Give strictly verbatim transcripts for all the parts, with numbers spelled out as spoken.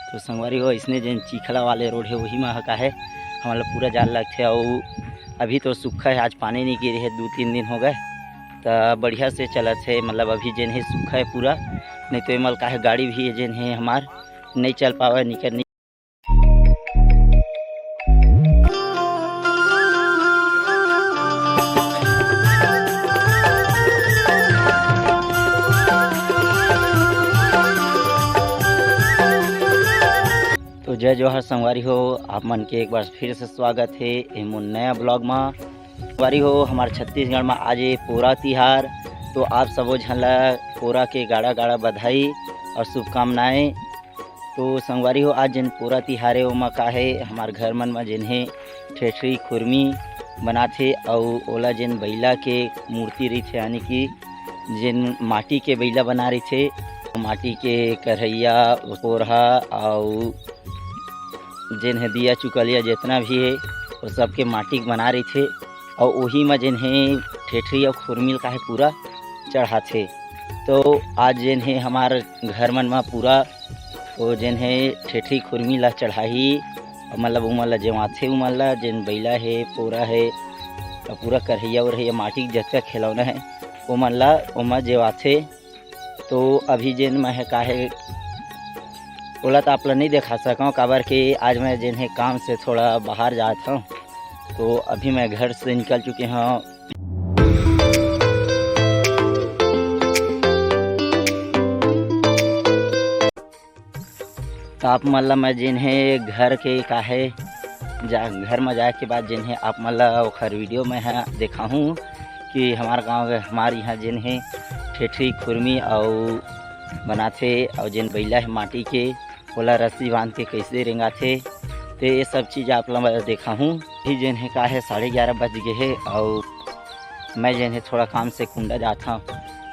तो संगवारी हो, इसने जेन चिखला वाले रोड हे, वही मा का हे, हमन ला पूरा जाल लगथे। अउ अभी तो सूखा हे, आज पानी नहीं गिरे हे, दू तीन दिन हो गए, त बढ़िया से चलत हे। मतलब अभी जेन हे सूखा हे पूरा, नहीं तो एमल का हे, गाड़ी भी जेन हे हमार नहीं चल पावे, निकल नहीं। तो जय जोहार संगवारी हो, आप मन के एक बार फिर से स्वागत हे ए मोर नया ब्लॉग मा। संगवारी हो, हमार छत्तीसगढ़ मा आज ए पोरा तिहार, तो आप सबो झन ला पोरा के गाड़ा गाड़ा बधाई और शुभकामनाएं। तो संगवारी हो, आज जेन पोरा तिहार हे, ओमा का हे, हमार घर मन मा जेन हे ठेठरी खुरमी बनाथे, अउ ओला जेन बइला के मूर्ति रहिथे, यानी कि जेन माटी के बइला बना रहिथे, माटी के करहैया, पोरहा अउ जेन हे दिया चुकलिया जेतना भी हे, वो सबके माटी के बना रहिथे। अउ ओही म जेन हे ठेठरी अउ खुरमी ल का हे पूरा चढ़ाथे। तो आज जेन हे हमार घर मन म पूरा वो जेन हे ठेठरी खुरमी ल चढ़ाही, मतलब उमन ल जेवाथे, उमन ल जेन बइला हे, पोरा हे, अउ पूरा करहैया उरहैया माटी के जतका खिलौना हे, ओमन ल ओमा जेवाथे। तो अभी जेन मैं हे का हे, ओला तो आप ला नहीं दिखा सकौं, काबर कि आज मैं जेन हे काम से थोड़ा बाहर जात हौं। तो अभी मैं घर से निकल चुके हौं। तो आप मन ला मैं जेन हे घर के का हे, जा, घर म जाए के बाद जेन हे आप मन ला ओखर वीडियो में ह देखाहूँ कि हमार गाँव, हमार यहाँ जेन हे ठेठरी खुरमी अउ बनाथे अउ जेन बइला हे माटी के, ओला रस्सी बांध के कइसे रेंगाथे, ते ये सब चीज़ आप ला मैं देखाहूँ। अभी जेन हे का हे, साढ़े ग्यारह बज गे हे अउ मैं जेन हे थोड़ा काम से कुंडा जात हौं,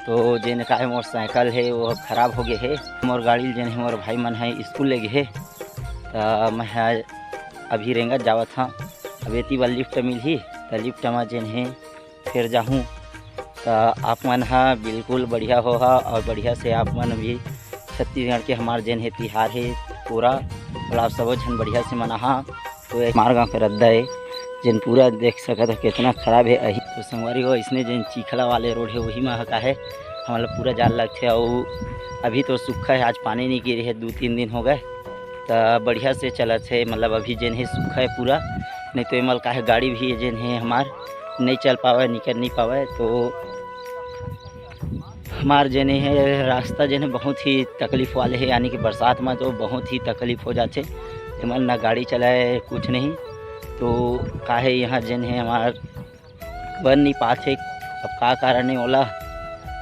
तो जेन का हे मोर साइकिल हे वो खराब हो गे हे। मोर गाड़ी ल जेन हे मोर भाई मन हे स्कूल ले गे हे, त मैं ह अभी रेंगत जावत हौं। अब एती बर लिफ्ट मिलही, त लिफ्ट म जेन हे फिर जाहूँ। त आप मन ह बिल्कुल बढ़िया होहा अउ बढ़िया से आप मन भी छत्तीसगढ़ के हमार जेन हे तिहार हे पोरा, ओला आप सबो झन बढ़िया से मनाहा। तो ये हमार गाँव के रद्दा हे, जेन पूरा देख सकत हो कितना खराब हे अही। तो संगवारी हो, इसने जेन चिखला वाले रोड हे, वही मा का हे, हमन ला पूरा जाल लगथे। अउ अभी तो सूखा हे, आज पानी नहीं गिरे हे, दू तीन दिन हो गए, त बढ़िया से चलत हे। मतलब अभी जेन हे सूखा हे पूरा, नहीं तो एमल का हे, गाड़ी भी जेन हे हमार नहीं चल पावे, निकल नहीं पावे। तो हमार जेन हे रास्ता जेन हे बहुत ही तकलीफ वाले हे, यानी कि बरसात में तो बहुत ही तकलीफ हो जाथे, एमन ना गाड़ी चलाए कुछ नहीं। तो काहे यहाँ जेन हे हमार बन नहीं पाथे, अब का कारण हे ओला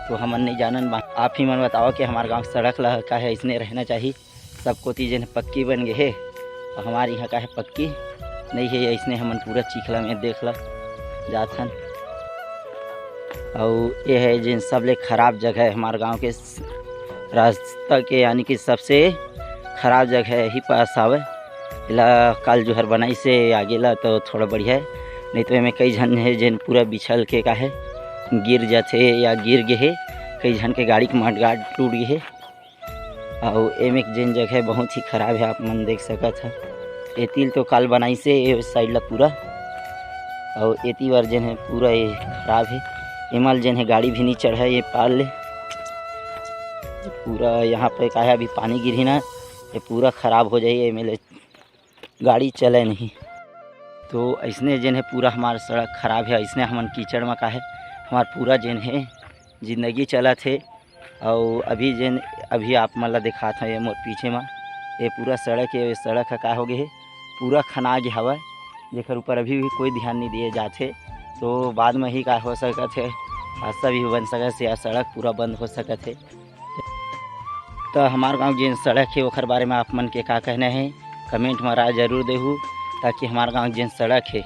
तो हमन नहीं जानन। बा-, आप ही मन बताओ कि हमार गाँव सड़क ला काहे इसने रहना चाहिए। सब कोती जेन पक्की बन गे हे, अउ हमार इहाँ का हे पक्की नइ हे। अइसने हमन पूरा चिखला में देख ल जात हन। अउ ये हे जेन सबले खराब जगह हे हमार गाँव के स-, रास्ता के, यानी कि सबसे खराब जगह ही पास आवे। एला काल जुहर बनाइस हे, आगे ला तो थोड़ा बढ़िया हे, नहीं तो एमे कई झन हे जेन पूरा बिछल के का हे गिर जाथे या गिर गे हे, कई झन के गाड़ी के मडगार्ड टूट गे हे। अउ एमे एक जेन जगह बहुत ही खराब हे, आप मन देख सकत ह। एती ल तो काल बनाइस हे, ए साइड ला पूरा, अउ एती बर जेन हे पूरा ये खराब हे। एमा ल जेन हे गाड़ी भी नहीं चढ़े ये पार ले। पूरा यहाँ पे का हे, अभी पानी गिरही ना, ये पूरा खराब हो जाही, एमे ले गाड़ी चले नहीं। तो अइसने जेन हे पूरा हमार सड़क खराब हे, अइसने हमन कीचड़ में का हे, हमार पूरा जेन हे जिंदगी चलत हे। अउ अभी जेन, अभी आप मन ला दिखात हव, ये मोर पीछे मा ये पूरा सड़क हे, ये सड़क ह का हो गे हे, पूरा खना गे हवय, जेकर ऊपर अभी भी कोई ध्यान नहीं दिए जात हे। तो बाद में ही का हो सकत हे, हादसा भी बन सकत हे या सड़क पूरा बंद हो सकत हे। तो हमार गांव जेन सड़क हे, ओकर बारे में आप मन के का कहना हे, कमेंट में राय जरूर देहू, ताकि हमार गांव जेन सड़क हे,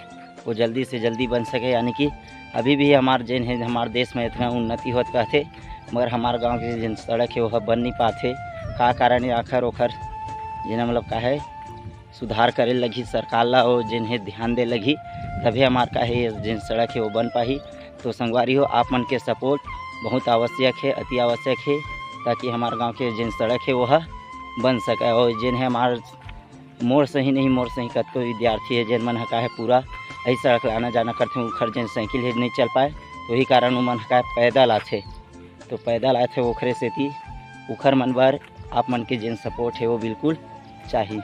वो जल्दी से जल्दी बन सके। यानी कि अभी भी हमार जेन हे, हमार देश में इतना उन्नति होत कहथे, मगर हमार गांव के जेन सड़क हे, वो बन नहीं पाथे। का कारण हे आखिर ओखर, जेन मतलब का हे, सुधार करे लगही सरकार ला, अउ जेन हे ध्यान दे लगही, तभे हमार का हे जेन सड़क हे वो बन पाही। तो संगवारी हो, आप मन के सपोर्ट बहुत आवश्यक हे, अति आवश्यक हे, ताकि हमार गांव के जेन सड़क हे वो ह बन सके। और जेन हे हमार मोर सही नहीं, मोर सही कतको विद्यार्थी हे, जेन मन ह का हे पूरा यही सड़क ला आना जाना करथे, उखर जेन साइकिल हे नहीं चल पाए, तो वही कारण उमन ह का हे पैदल आथे। तो पैदल आथे, ओखरे सेती उखर मन बर आप मन के जेन सपोर्ट हे वो बिल्कुल चाही।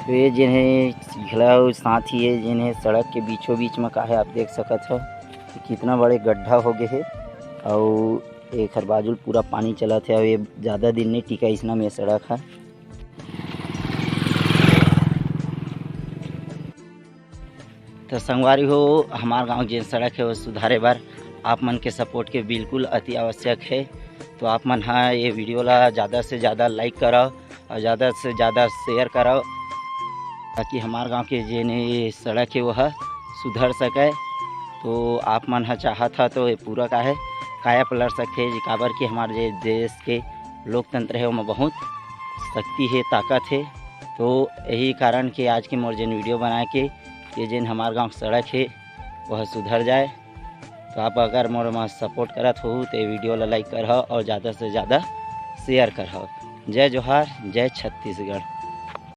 तो ये जेन हे घला साथ ही ये जेन हे सड़क के बीचों बीच में का हे आप देख सकत हो कि कितना बड़े गड्ढा हो गए हे। और एखर बाजू ल पूरा पानी चलत हे, अउ ये ज़्यादा दिन नइ टिकय अइसना में सड़क ह। तो संगवारी हो, हमार गांव जेन सड़क हे वो सुधारे बर आप मन के सपोर्ट के बिल्कुल अति आवश्यक हे। तो आप मन ह ये वीडियो ला ज़्यादा से ज़्यादा लाइक करव और ज़्यादा से ज़्यादा शेयर करव, ताकि हमार गांव के जेन ये सड़क हे वो ह सुधर सके। तो आप मन ह चाहत ह तो ये पूरा का हे काया पलट सकथे, काबर कि हमार जे देश के लोकतंत्र हे ओमा बहुत शक्ति हे, ताकत हे। तो यही कारण के आज के मोर जेन वीडियो बनाए के ये जेन हमार गांव सड़क हे वह सुधर जाए। तो आप अगर मोर मा सपोर्ट करत हो तो ये वीडियो ला लाइक करहव और ज़्यादा से ज़्यादा शेयर करहव। जय जोहार, जय छत्तीसगढ़।